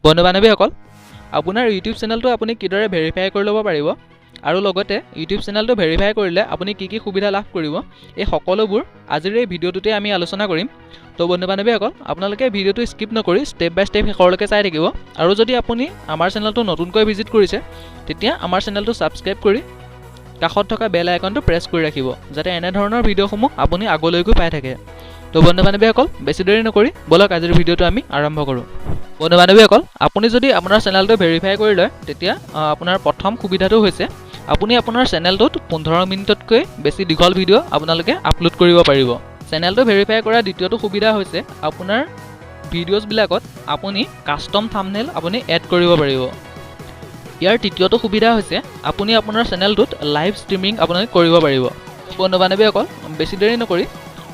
বন্ধু বান্ধৱীসকল, আপোনাৰ ইউটিউব চেনেলটো আপুনি কিদৰে ভেৰিফাই কৰি ল'ব পাৰিব আৰু লগতে ইউটিউব চেনেলটো ভেৰিফাই কৰিলে আপুনি কি কি সুবিধা লাভ কৰিব, এই সকলোবোৰ আজিৰ এই ভিডিঅ'টোতে আমি আলোচনা কৰিম। তো বন্ধু বান্ধৱীসকল, আপোনালোকে ভিডিঅ'টো স্কিপ নকৰি ষ্টেপ বাই ষ্টেপ শেষৰলৈকে চাই থাকিব আৰু যদি আপুনি আমাৰ চেনেলটো নতুনকৈ ভিজিট কৰিছে, তেতিয়া আমাৰ চেনেলটো ছাবস্ক্ৰাইব কৰি কাষত থকা বেল আইকনটো প্ৰেছ কৰি ৰাখিব, যাতে এনেধৰণৰ ভিডিঅ'সমূহ আপুনি আগলৈকো পাই থাকে। তো বন্ধু বান্ধৱীসকল, বেছি দেৰি নকৰি ব'লক আজিৰ ভিডিঅ'টো আমি আৰম্ভ কৰোঁ। বন্ধু বান্ধৱীসকল, আপুনি যদি আপোনাৰ চেনেলটো ভেৰিফাই কৰি লয়, তেতিয়া আপোনাৰ প্ৰথম সুবিধাটো হৈছে আপুনি আপোনাৰ চেনেলটোত 15 মিনিটতকৈ বেছি দীঘল ভিডিঅ' আপোনালোকে আপলোড কৰিব পাৰিব। চেনেলটো ভেৰিফাই কৰা দ্বিতীয়টো সুবিধা হৈছে আপোনাৰ ভিডিঅ'জবিলাকত আপুনি কাষ্টম থাম্বনেইল আপুনি এড কৰিব পাৰিব। ইয়াৰ তৃতীয়টো সুবিধা হৈছে আপুনি আপোনাৰ চেনেলটোত লাইভ ষ্ট্ৰিমিং আপুনি কৰিব পাৰিব। বন্ধু বান্ধৱীসকল, বেছি দেৰি নকৰি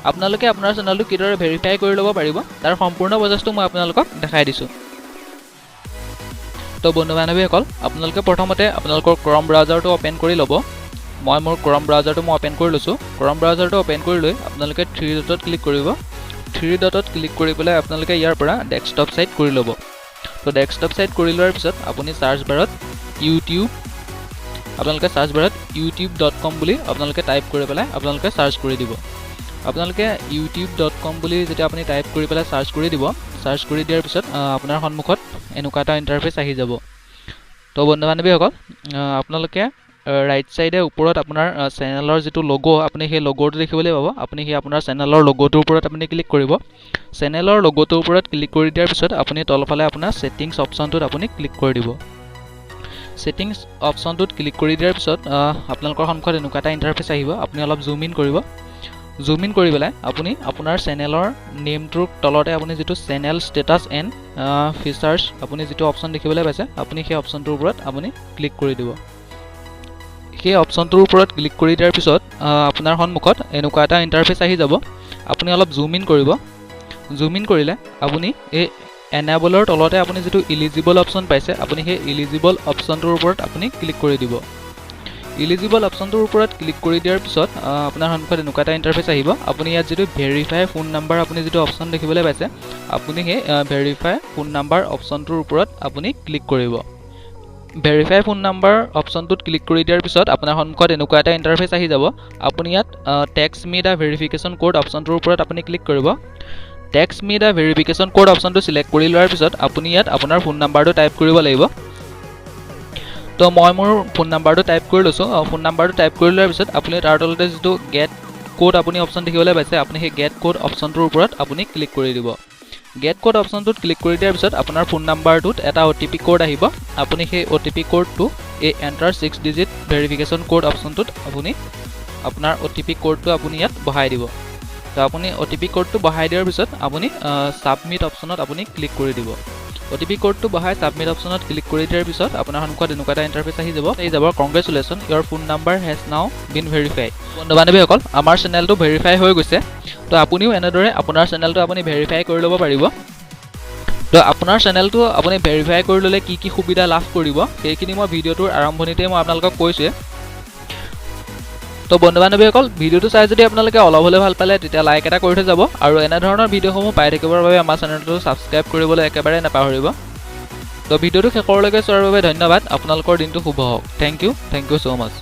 আপোনালোকে আপোনাৰ চেনেলটো কিদৰে ভেৰিফাই কৰি ল'ব পাৰিব, তাৰ সম্পূৰ্ণ প্ৰচেছটো মই আপোনালোকক দেখাই দিছোঁ। তো বন্ধু বান্ধৱীসকল, আপোনালোকে প্ৰথমতে আপোনালোকৰ ক্ৰম ব্ৰাউজাৰটো অ'পেন কৰি ল'ব। মই মোৰ ক্ৰম ব্ৰাউজাৰটো মই অ'পেন কৰি লৈছোঁ। ক্ৰম ব্ৰাউজাৰটো অ'পেন কৰি লৈ আপোনালোকে থ্ৰী ডটত ক্লিক কৰিব। থ্ৰী ডটত ক্লিক কৰি পেলাই আপোনালোকে ইয়াৰ পৰা ডেস্কটপ ছাইট কৰি ল'ব। তো ডেস্কটপ ছাইট কৰি লোৱাৰ পিছত আপুনি চাৰ্চ বাৰত ইউটিউব, আপোনালোকে চাৰ্চ বাৰত ইউটিউব.কম বুলি আপোনালোকে টাইপ কৰি পেলাই আপোনালোকে চাৰ্চ কৰি দিব। আপোনালোকে ইউটিউব.কম বুলি যেতিয়া আপুনি টাইপ কৰি পেলাই চাৰ্চ কৰি দিব, চাৰ্চ কৰি দিয়াৰ পিছত আপোনাৰ সন্মুখত এনেকুৱা এটা ইণ্টাৰফেচ আহি যাব। তো বন্ধু বান্ধৱীসকল, আপোনালোকে ৰাইট ছাইডে ওপৰত আপোনাৰ চেনেলৰ যিটো লগো, আপুনি সেই লগ'টো দেখিবলৈ পাব। আপুনি সেই আপোনাৰ চেনেলৰ লগ'টোৰ ওপৰত আপুনি ক্লিক কৰিব। চেনেলৰ লগ'টোৰ ওপৰত ক্লিক কৰি দিয়াৰ পিছত আপুনি তলফালে আপোনাৰ ছেটিংছ অপশ্যনটোত আপুনি ক্লিক কৰি দিব। ছেটিংছ অপশ্যনটোত ক্লিক কৰি দিয়াৰ পিছত আপোনালোকৰ সন্মুখত এনেকুৱা এটা ইণ্টাৰফেচ আহিব। আপুনি অলপ জুম ইন কৰিব। জুম ইন কৰি পেলাই আপুনি আপোনাৰ চেনেলৰ নেমটোৰ তলতে আপুনি যিটো চেনেল ষ্টেটাছ এণ্ড ফিচাৰ্ছ আপুনি যিটো অপশ্যন দেখিবলৈ পাইছে, আপুনি সেই অপশ্যনটোৰ ওপৰত আপুনি ক্লিক কৰি দিব। সেই অপশ্যনটোৰ ওপৰত ক্লিক কৰি দিয়াৰ পিছত আপোনাৰ সন্মুখত এনেকুৱা এটা ইণ্টাৰফেচ আহি যাব। আপুনি অলপ জুম ইন কৰিব। জুম ইন কৰিলে আপুনি এই এনেবলৰ তলতে আপুনি যিটো ইলিজিবল অপশ্যন পাইছে, আপুনি সেই ইলিজিবল অপশ্যনটোৰ ওপৰত আপুনি ক্লিক কৰি দিব। ইলিজিবল অপশ্যনটোৰ ওপৰত ক্লিক কৰি দিয়াৰ পিছত আপোনাৰ সন্মুখত এনেকুৱা এটা ইণ্টাৰফেচ আহিব। আপুনি ইয়াত যিটো ভেৰিফাই ফোন নাম্বাৰ আপুনি যিটো অপশ্যন দেখিবলৈ পাইছে, আপুনি সেই ভেৰিফাই ফোন নাম্বাৰ অপশ্যনটোৰ ওপৰত আপুনি ক্লিক কৰিব। ভেৰিফাই ফোন নাম্বাৰ অপশ্যনটোত ক্লিক কৰি দিয়াৰ পিছত আপোনাৰ সন্মুখত এনেকুৱা এটা ইণ্টাৰফেচ আহি যাব। আপুনি ইয়াত "Text me the verification code" অপশ্যনটোৰ ওপৰত আপুনি ক্লিক কৰিব। "Text me the verification code" অপশ্যনটো চিলেক্ট কৰি লোৱাৰ পিছত আপুনি ইয়াত আপোনাৰ ফোন নাম্বাৰটো টাইপ কৰিব লাগিব। তো মই মোৰ ফোন নাম্বাৰটো টাইপ কৰি লৈছোঁ। ফোন নাম্বাৰটো টাইপ কৰি লোৱাৰ পিছত আপুনি তাৰ তলতে যিটো গেট ক'ড আপুনি অপশ্যন দেখিবলৈ পাইছে, আপুনি সেই গেট ক'ড অপশ্যনটোৰ ওপৰত আপুনি ক্লিক কৰি দিব। গেট ক'ড অপশ্যনটোত ক্লিক কৰি দিয়াৰ পিছত আপোনাৰ ফোন নাম্বাৰটোত এটা অ'টিপি ক'ড আহিব। আপুনি সেই অ'টিপি ক'ডটো এই "Enter six digit verification code" অপশ্যনটোত আপুনি আপোনাৰ অ'টিপি ক'ডটো আপুনি ইয়াত বহাই দিব। তো আপুনি অ'টিপি ক'ডটো বহাই দিয়াৰ পিছত আপুনি ছাবমিট অপশ্যনত আপুনি ক্লিক কৰি দিব। অ'টিপি ক'ডটো বহাই ছাবমিট অপশ্যনত ক্লিক কৰি দিয়াৰ পিছত আপোনাৰ সন্মুখত এনেকুৱা এটা ইণ্টাৰফেচ আহি যাব, "Congratulation, your phone number has now been verified." বন্ধু বান্ধৱীসকল, আমাৰ চেনেলটো ভেৰিফাই হৈ গৈছে। তো আপুনিও এনেদৰে আপোনাৰ চেনেলটো আপুনি ভেৰিফাই কৰি ল'ব পাৰিব। তো আপোনাৰ চেনেলটো আপুনি ভেৰিফাই কৰি ল'লে কি কি সুবিধা লাভ কৰিব, সেইখিনি মই ভিডিঅ'টোৰ আৰম্ভণিতে মই আপোনালোকক কৈছোঁৱে। তো বন্ধু বান্ধৱীসকল, ভিডিঅ'টো চাই যদি আপোনালোকে অলপ হ'লেও ভাল পালে, তেতিয়া লাইক এটা কৰি থৈ যাব আৰু এনেধৰণৰ ভিডিঅ'সমূহ পাই থাকিবৰ বাবে আমাৰ চেনেলটো ছাবস্ক্ৰাইব কৰিবলৈ একেবাৰে নাপাহৰিব। তো ভিডিঅ'টো শেষৰলৈকে চোৱাৰ বাবে ধন্যবাদ। আপোনালোকৰ দিনটো শুভ হওক। Thank you, thank you so much.